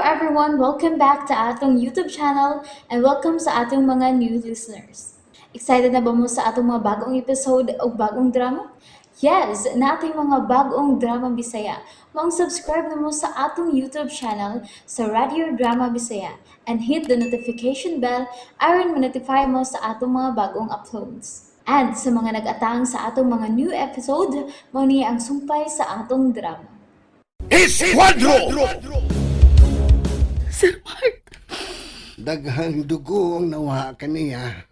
everyone! Welcome back to atong YouTube channel and welcome sa atong mga new listeners. Excited na ba mo sa atong mga bagong episode o bagong drama? Yes, nating mga bagong drama Bisaya. Maong subscribe na mo sa atong YouTube channel sa Radio Drama Bisaya and hit the notification bell aron ma-notify mo sa atong mga bagong uploads. And sa mga nag-atang sa atong mga new episode, mao ni ang sumpay sa atong drama. Esquadro! Sir Mark, Daghang dugo ang nawa kaniya.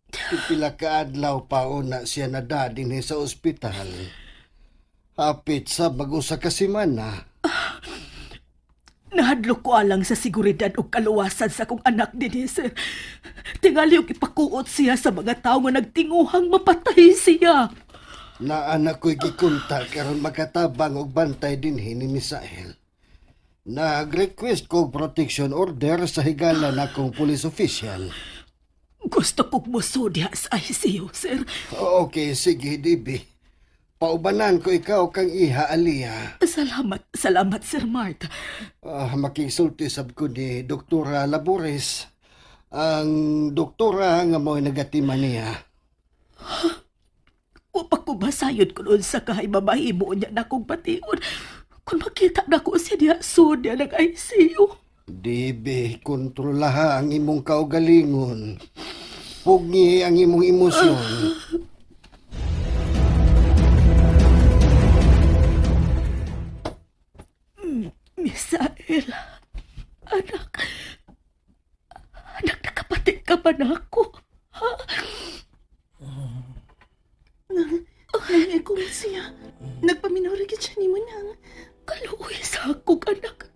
Pipila ka adlaw pa una siya nada dinhi sa ospital. Hapit sa mag-usa ka semana. Nahadlok ko alang sa seguridad ug kaluwasan sa akong anak dinhi, sir. Tingali og ipakuot siya sa mga tawo nga nagtinguhang mapatay siya. Naa na ko'y gikontak aron makatabang og bantay dinhi ni Misael. Nag-request ko og protection order sa higala nakong police official. Gusto kong muso diha sa ICU, sir. Okay, sige, Dibi. Paubanan ko ikaw kang iha, Aliyah. Salamat, salamat, Sir Mark. Ah, makisulti sab ko ni Doktora Labores. Ang doktora nga mo'y nagatima niya. Wa pa ko basayod kun unsa kahay mamahimo niya na akong bation. Kung makita na ko siya diha sud diha ng ICU. Dibi, kontrolaha ang imong kaugalingon. Pugi ang imong emosyon. Misael, anak, anak, nakapati ka ba na ako? Ha? Nang, nang ko siya. Nagpaminori gid siya nimo nang. Kaluoy sa akong anak.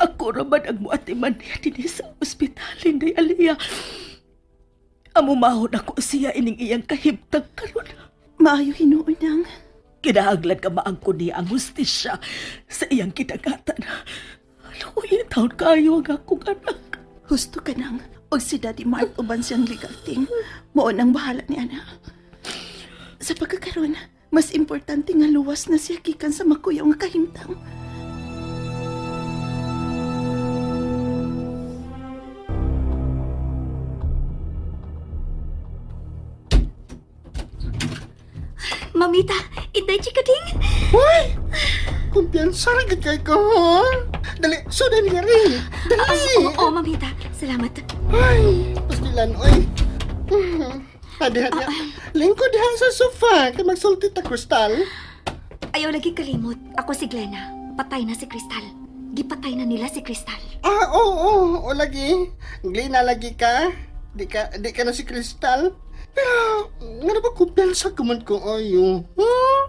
Ako raman ang muatiman niya dinhi sa ospital, Inday Aliyah. Amumahon ako siya ining iyang kahimtang karon. Maayo hinuon nang. Kinahanglan ka maangkon niya ang hustisya sa iyang kinagatan. Luoy taon kayo ang akong anak. Husto ka nang. Og si Daddy Mark uban siyang legal team. Mao nang bahala ni ana. Sa pagkakaroon, mas importante nga luwas na siya gikan sa makuyaw nga kahimtang. Mamita, Inday Chikading! Hoy! Kumpiyansa ra gid kay ko, ha? Dali, sudan nga rin. Dali! Oo, Mamita. Salamat. Ay, pastilan, oy. Adi, adi. Lingkod diha sa sofa, kay magsulti ta kristal. Ayaw lagi kalimot. Ako si Glenna. Patay na si Crystal. Gipatay na nila si Crystal. Ah, oo, oo, oo, lagi. Glina lagi ka. Di ka na si Crystal. Pero, nga na ba kumpiyansa ko man ko ayo? Huh?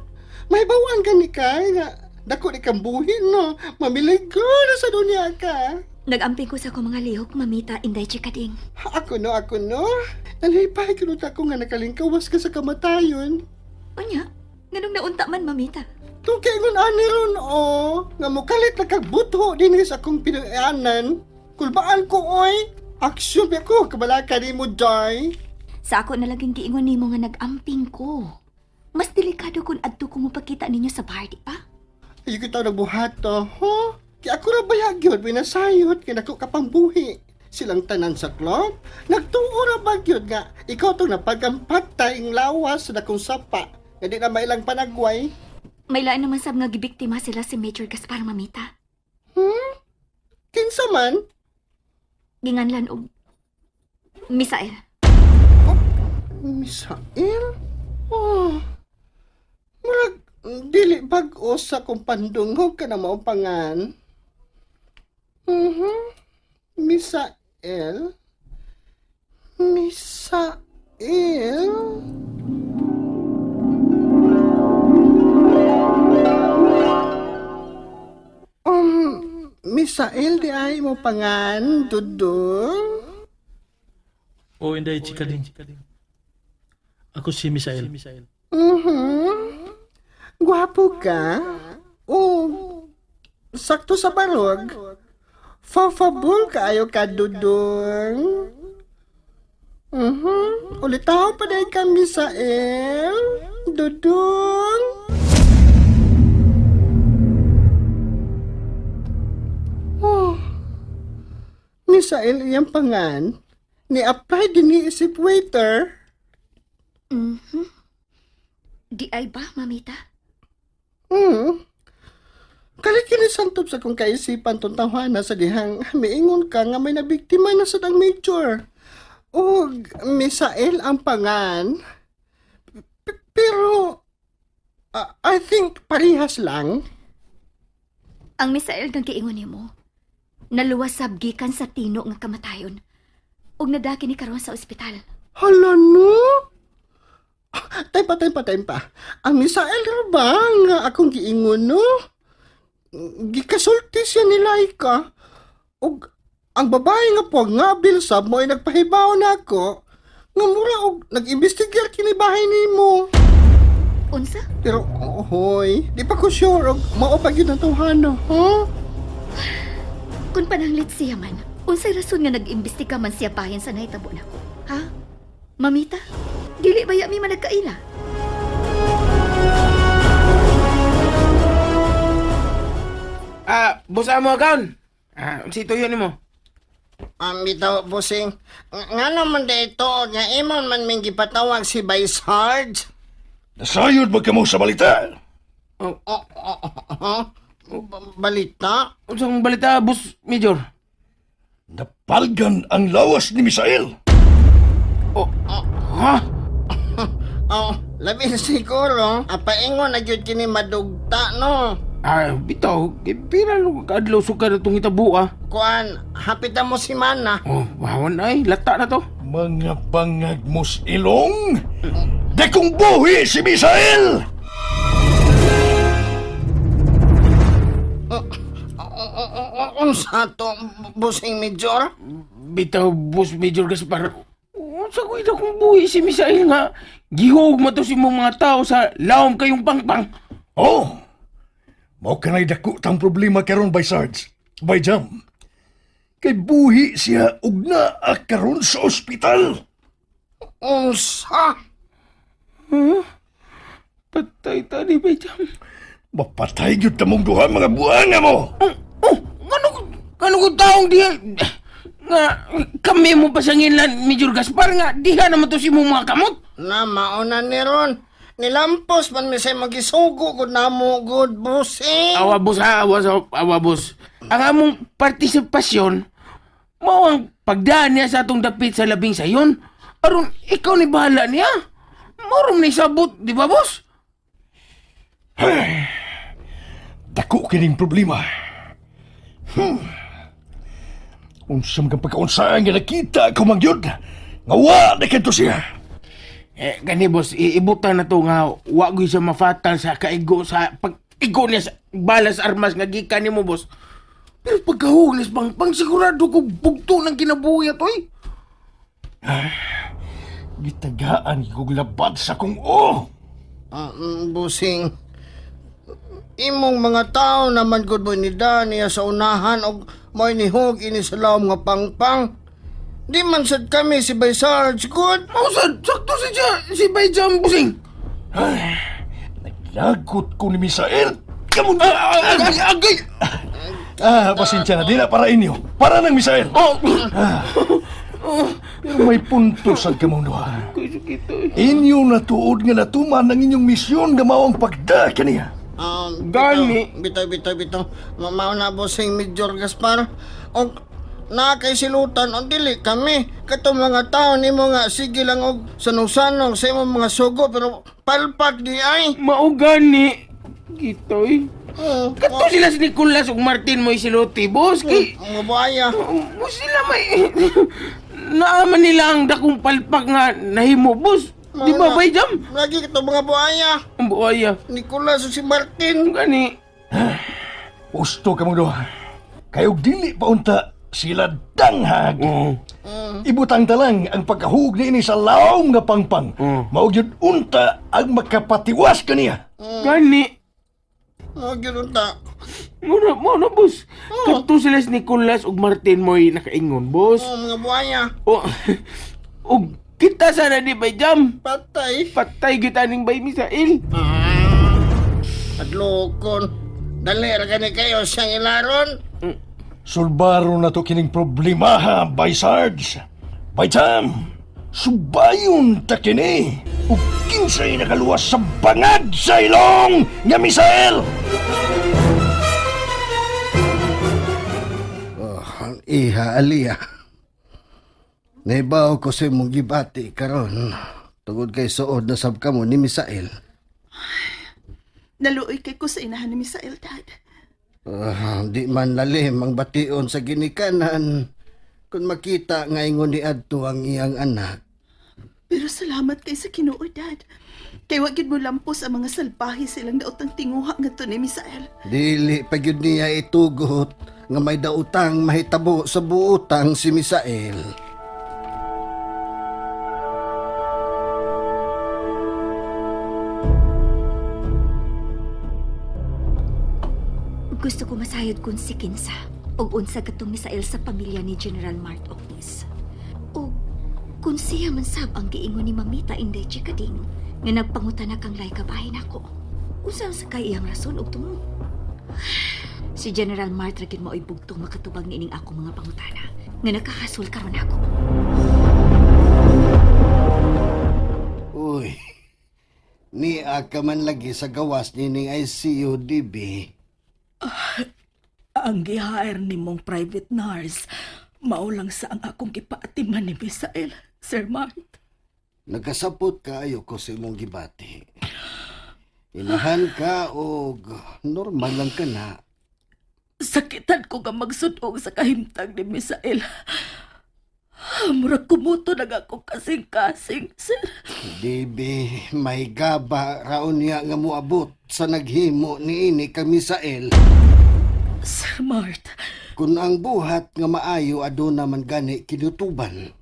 May bawaan ka ni ka, nga dako ni kang buhin, no? Mamilig ko na sa dunya ka. Nagamping ko sa akong mga lihok, Mamita, Inday Chikading. Ako no, ako no. Nalipay ko ko nga nakalingkawas ka sa kamatayon. Unya, nganong naunta man, Mamita? Tungkay ngon ani ron, oh. Nga mukalit na kagbuto din sa akong pinaanan. Kulbaan ko, oy. Aksyon ba ko, kabalaka ni mo, Joy. Sa ako na laging giingon nimo nga nag-amping ko. Mas delikado kung adto ko mapakita ninyo sa bar, di ba? Ay, kita nagbuhat to, ho? Kaya ako ra bayag yun, binasayot, kaya nako ka pang buhi. Silang tanan sa club, nagtuo ra ba yun nga, ikaw to napagampat tayong lawas sa dakong sapa, nga di na mailang panagway. May lain naman sab nga gibiktima sila si Major Gaspar, Mamita. Kinsa man? Ginganlan og Misael. Misael? Oh. Murag, dili bag-o sa kong pandungog ka na maupangan. Misael? Misael? Misael di ay mo pangan, Dudong? O Inday Chikading. Ako si Misael. Gwapo ka? Oh, sakto sa barog. Fafabul kaayo ka, Dudong. Ulitaw pa din ka, Misael. Dudong. Misael iyang pangan, ni-apply din ni isip waiter. Di ay ba, mamita? Kalit kinisantob sa kong kaisipan tong tawhana sa dihang miingon ka nga may nabiktima na sa dang major. O Misael ang pangan. Pero I think parehas lang. Ang Misael nga giingon nimo, naluwas sab gikan sa tino nga kamatayon ug nadaki ni karon sa ospital. Hala no? Tempa, tempa, tempa. Ang Misael ra ba nga akong giingon no? Gikasulti siya ni Laika. Og ang babae nga po nga bilsab mo ay nagpahibaw na ako nga mura og nag-imbestigar kini bahay nimo. Unsa? Pero ohoy, di pa ko sure og mao pa gyud ang tawhana, ha? Kung pananglit siya man, unsay rason nga nag-imbestiga man siya bahin sa nahitabo nako? Ha? Mamita, dili ba mi man nagkaila? Ah, boss amo account. Ah, si tuyo nimo. Bitaw, bossing. Nga naman dito, nga imon man ming gipatawag si Vice Sarge. Nasayod ba kamo sa balita? Oh, Oh, oh, oh, oh. Balita? unsang balita, boss major? Napalgan ang lawas ni Misael. Oh, ha? Oh, labi siguro. Apaingon na gyud kini madugta no. Ah, bitaw, kay pira lo kaadlaw suka na tong hitabo ah. Kuan, hapit na mo si Mana. Oh, wawan ay, lata na to. Mga bangag mos ilong! Dakong buhi si Misael! Unsa to, busing major? Bitaw, boss major Gaspar. Unsa ko ito kung buhi si Misael nga gihog mo to si mong mga tao sa lawom kayong pangpang. Oh! Mao kanay dako tang problema karon by Sarge, by Jam. Kay buhi siya ug naa karon sa ospital. Unsa? Patay ta ni Bejam. Mapatay gyud ta mong duha mga buanga mo. Oh, oh, ngano ngano ko taong diha nga kami mo pasangilan Major Gaspar nga diha naman to si mong mga kamot. Na mauna ni ron. Nilampos man mi say magisugo gud namo gud busing. Awa boss ha, awa sa awa boss. Ang among partisipasyon mao ang pagdaan niya sa atong dapit sa labing sayon. Aron ikaw ni bahala niya. Mao ni sabot, di ba boss? Dako kining problema. Unsa man kang pagkaunsaan nga nakita ko mangyud. Nga wa na kadto siya. Eh, gani boss, iibutan na to nga wa gyud siya mafatal sa kaigo sa pag-igo niya sa balas armas nga gikan nimo boss. Pero pagkahug ni pang sigurado ko bugto ng kinabuhi ato eh. Gitagaan kog labad sa kong o. Busing. Imong mga tao naman gud mo ni niya sa unahan og mo'y nihog ini sa lawom nga pangpang. Di man sad kami si Bay Sarge gud. Mausad, sakto si siya, si Bay Jam busing. Naglagot ko ni Misael. Kamu Ah, Agay, agay. Ah, pasensya na. Di na para inyo. Para ng Misael. Oh. Pero may punto sad kamong duha. Kuy sakit eh. Inyo natuod nga natuman ang inyong misyon nga mao ang pagda kaniya. Gani. Bitaw, bitaw, bitaw. Mao na busing Major Gaspar. Og na kay silutan og dili kami. Katong mga tao nimo nga sige lang og sanong-sanong sa imong mga sugo pero palpak di ay. Mao gani. Gitoy. Oh, Kato sila si Nicolas ug Martin mo isiluti, boss. Kay Ang mabuaya. mo sila may naaman nila ang dakong palpak nga nahimo, boss. Di ba, Bay Jam? Lagi katong mga buaya. Ang buaya. Nicolas ug si Martin. Gani. Gusto kamong duha. Kay og dili pa unta sila danghag. Oo. Ibutang talang ang pagkahug niini sa lawom nga pangpang. Mao gyud unta ang makapatiwas kaniya. Gani. Oh, gyud unta. Muna, muna, boss. Kato sila si Nicolas ug Martin mo'y nakaingon, boss. Oh, mga buaya. O, ug kita sana di Bay Jam. Patay. Patay kita ning Bay Misael. Adlokon. Dali ra gani kayo siyang ilaron. Sulbaro na to kining problema ha, Bay Sarge. Bay Tam, subayon ta kini. Ug kinsay nakaluwas sa bangag sa ilong nga Misael! Oh, ang iha, Aliyah. Naibaw ko sa imong gibati karon. Tungod kay suod na sab kamo ni Misael. Naluoy kay ko sa inahan ni Misael, Dad. Ah, di man lalim ang bation sa ginikanan kung makita nga ingon ni adto ang iyang anak. Pero salamat kay sa Ginoo, Dad. Kay wa gyud mo lampos ang mga salbahe silang daotang tinguha ngadto ni Misael. Dili pa gyud niya itugot nga may daotang mahitabo sa buotang si Misael. Gusto ko masayod kung si Kinsa og unsa katong Misael sa pamilya ni General Mart Octis. Og kung siya man sab ang giingon ni Mamita Inday Chikading nga nagpangutana kang Laika bahin ako. Unsa sa kay iyang rason og tumo? Si General Mart ra gyud mao'y bugtong makatubag niining ako mga pangutana nga nakahasol karon ako. Uy, niya ka man lagi sa gawas nining ICU, DB. Ang gihire ni mong private nurse, mao lang sa ang akong gipaatiman ni Misael, Sir Mart. Nagkasapot kaayo ko sa imong gibati. Inahan ka og normal lang ka na. Sakitan ko nga magsudong sa kahimtang ni Misael. Murag kumuto na nga akong kasing-kasing, sir. DB, may gaba raon niya nga moabot sa naghimo niini kang Misael. Sir Mart, Kung ang buhat nga maayo aduna man gani kinutuban.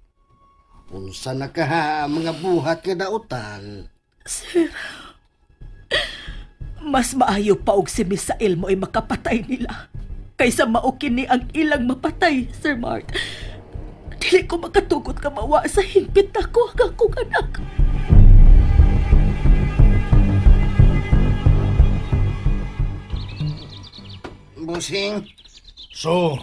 Unsa na kaha ang mga buhat nga dautan. sir. Mas maayo pa og si Misael mo ay makapatay nila kaysa mao kini ang ilang mapatay, Sir Mart. Dili ko makatugot ka mawa sa hingpit nako ang akong anak. Busing, So,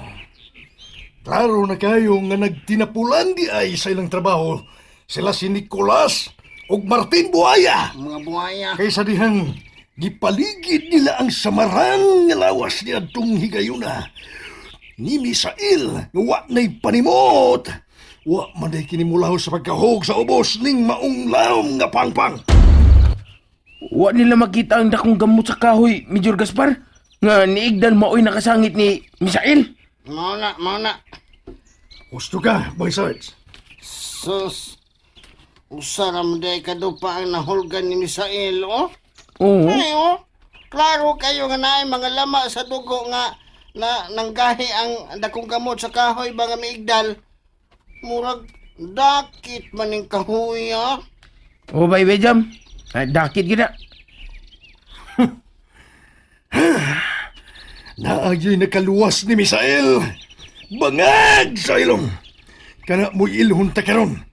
klaro na kayo nga nagtinapulan di ay sa ilang trabaho sila si Nicolas ug Martin Buaya. mga buhaya. Kaysa dihang gipaligid nila ang samaran nga lawas ni adtong higayuna. Ni Misael nga wa na'y panimot. Wa man day kini mulaho sa pagkahog sa ubos ning maong laom nga pangpang. Wa nila makita ang dakong gamot sa kahoy, Major Gaspar. Nga niigdan maoy nakasangit ni Misael. Mao na, mao na. Gusto ka, Boy Sarge? Sus, usa ra man day kadupa ang nahulgan ni Misael, oh. Oo. Ay, oh. Klaro kayo nga naay mga lama sa dugo nga na nanggahi ang dakong gamot sa kahoy ba nga miigdal. Murag dakit man ning kahoy, ah. O bay Bejam. Ah, dakit gina. Naagyo'y nakaluwas ni Misael. Bangag sa ilong. Kana mo'y ilhon ta karon.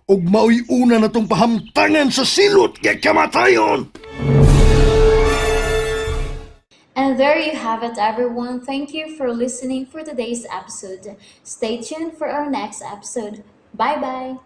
Ug mao'y una na tong pahamtangan sa silot kay kamatayon. And there you have it, everyone. Thank you for listening for today's episode. Stay tuned for our next episode. Bye bye.